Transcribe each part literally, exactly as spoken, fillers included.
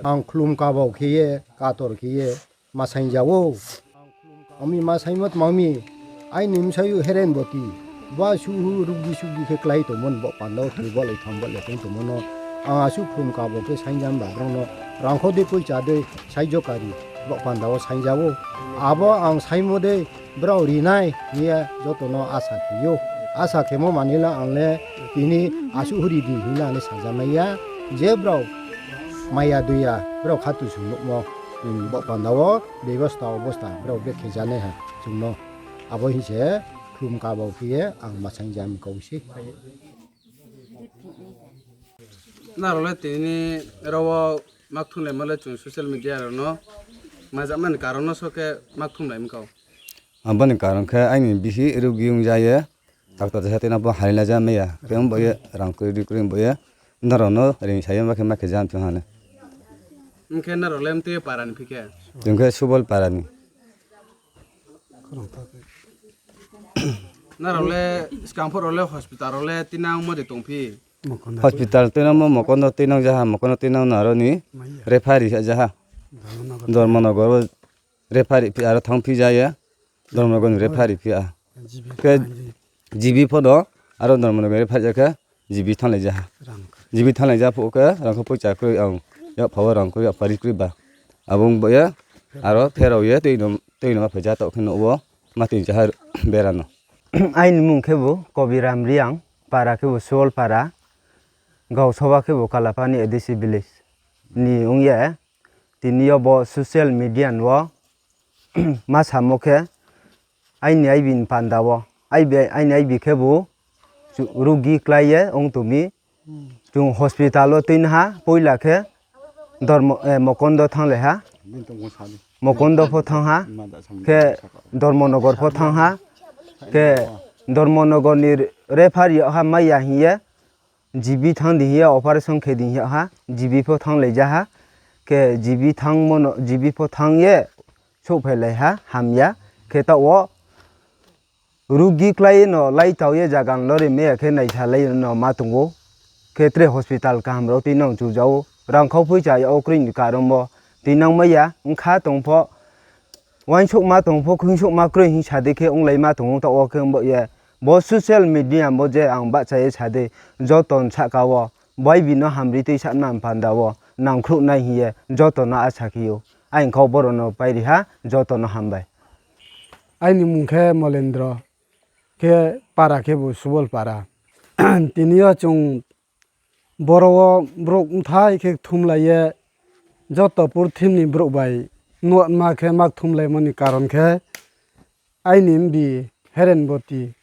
Ang khlum kabau khe ye, kator khe ye ma saing ja ou. Ami ma saingmo tma mi, aini bsayouh Herenboti, bo asuh rugi sugi khe klái tongmo ni baoh panda wo thoi bolai tham bolai tong tongmo no, ang asuh khlum kabau khe saing ja ba brao no, rangkho dei poicha dei saijo kari baoh panda wo saing ja ou. Abo ang saingmo dei brao ri nai hing ye joto no asa khe ou. Asa khemo manoi le ang le tini asuh ri di hing ye ang le sa ja mai ya, je brao maya dui ya, brao khatu sung nuhmo, baoh panda wo bebosta obosta brao brekhe ja nai ha chung no. Abo hing se khlum kabau khe ye ang ma saing ja mi kau se. Nrao le tini rao wo ma kthumlaimo le chung social media rao no, ma ja mani karon no so khe ma kthumlai mi kau. Abo ni karon khe aini bihih rugi ong ja ye, doctor jasa tuinang pho hailai ja mai ya, khe ong bo ye rang kroi di kroi ong bo ye, nrao no reing sa ye ma khe ma khe ja chung ha ne. Ong khe nrao le mtui para ni phi khe? Chung khe Subol para ni. Nrao le skang pho rao le hospital rao le tuinangmo de tongphi? Hospital tuinangmo Mokondo tuinang ja ha, Mokondo tuinang no aro ni referral ri ja ha. Dharmanagar wo referral ri phi, aro thanngphi ja ye. Dharmanagar ni referral ri phi a. Khe GB pho no, aro Dharmanagar ni referral ja khe GB thannglai ja ha. GB thannglai ja phuh khe rangkho poicha kroi ang, yakpha wo rang kroi, yakpha ri kroi ba. Abo ong bo ye, aro pherao ye, tui no, tui no ma phai ja taoh khe nouh wo, ma tui ja ha bera no. Aini mmung khebu Kobiram Reang, para khebu Suol para, gausoba khebu Kalapani A D C village ni ong ye, tini yo bo social media wo ma samo khe, aini aibi ni panda wo, aibi, aini aibi khebu chu-, rugi klái ye ong tong mi. Chung hospital wo tuinang ha, poila khe Dharma, eh, Mokondo thannglai ha, Mokondo pho thanng ha, khe Dharmanagar pho thanng ha, khe Dharmanagar ni referral yag ha mai ya hing ye, GB thanng di hing ye, operation khe di hing yag ha, GB pho thannglai ja ha, khe GB thanngmo no, GB pho thanng ye, souhphailai ha, hamya, khe taoh wo rugi klái ye no laitao ye zaga no lori mai ya khe naisalai no ma tong ou. Khe tre hospital kaham rao tuinang chu ja ou. Rangkhau poicha yag wo kroi ni karon wo tuinang mai ya, ongkha tong pho, uaingsouhma tong pho, khuingsouhma kroi hing sa dei khe onglaima tong ou taoh wo khe ong bo ye. Bo social media bo je ang bahcha ye sa dei, joto ni sahka wo, baibi no hamri tui sanma panda wo, nangkhruh nai hing ye, joto no asa khe ou. Aini kau boro no pairi ha, joto no hambai. Aini mmung khe Molendro, khe para khebu Subol para. Tini yo chung boro wo brouh bthai khe kthumlai ye, joto purthimbi ni brouh bai nuhma khe ma kthumlaimo ni karon khe, aini mbi Herenboti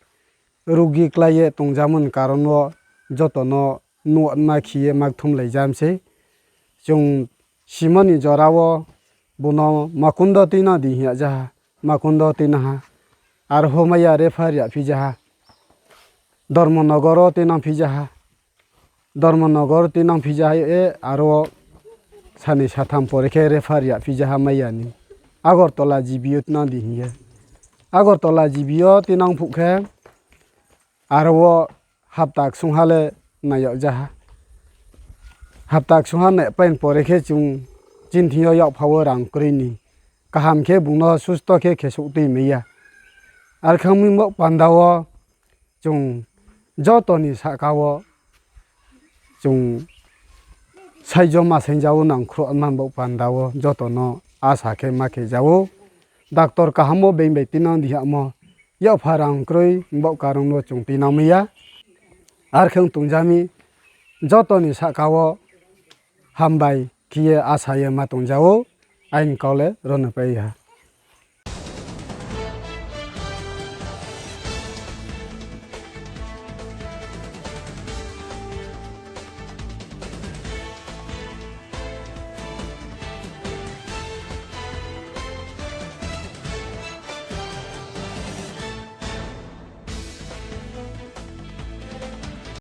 rugi klái ye tongjamo ni karon wo joto no nuhma khe ye ma kthumlai ja mi sei. Chung simo ni jora wo bung no Mokondo tuinang di hing yag ja ha, Mokondo tuinang ha. Arpho mai ya referral ri yagphi ja ha. Dharmanagar wo tuinangphi ja ha. Dharmanagar wo tuinangphi ja ha ye, aro sanoi satham pore khe referral ri yagphi ja ha mai ya ni. Agartala GB yo tuinang di hing ye. Agartala GB yo tuinang phuh khe, aro wo hapta ksungha le nai yag ja ha. Hapta ksungha naipai pore khe chung chini thing yo yakpha wo rang kroi ni. Kaham khe bung no susto khe khesouh tui mai ya. Arkhe ong mi bo panda wo chung joto ni sahka wo chung saijo ma saing ja ou, nangkhruh man bo panda wo joto no asa khe ma khe ja ou. Doctor kaham wo being bai tuinang di hamo, yakpha rang kroi bo karon wo chung tuinang mai ya. Arkhe ong tong ja mi, joto ni sahka wo hambai khe ye asa ye ma tong ja ou, aini kau le ro no pai ha.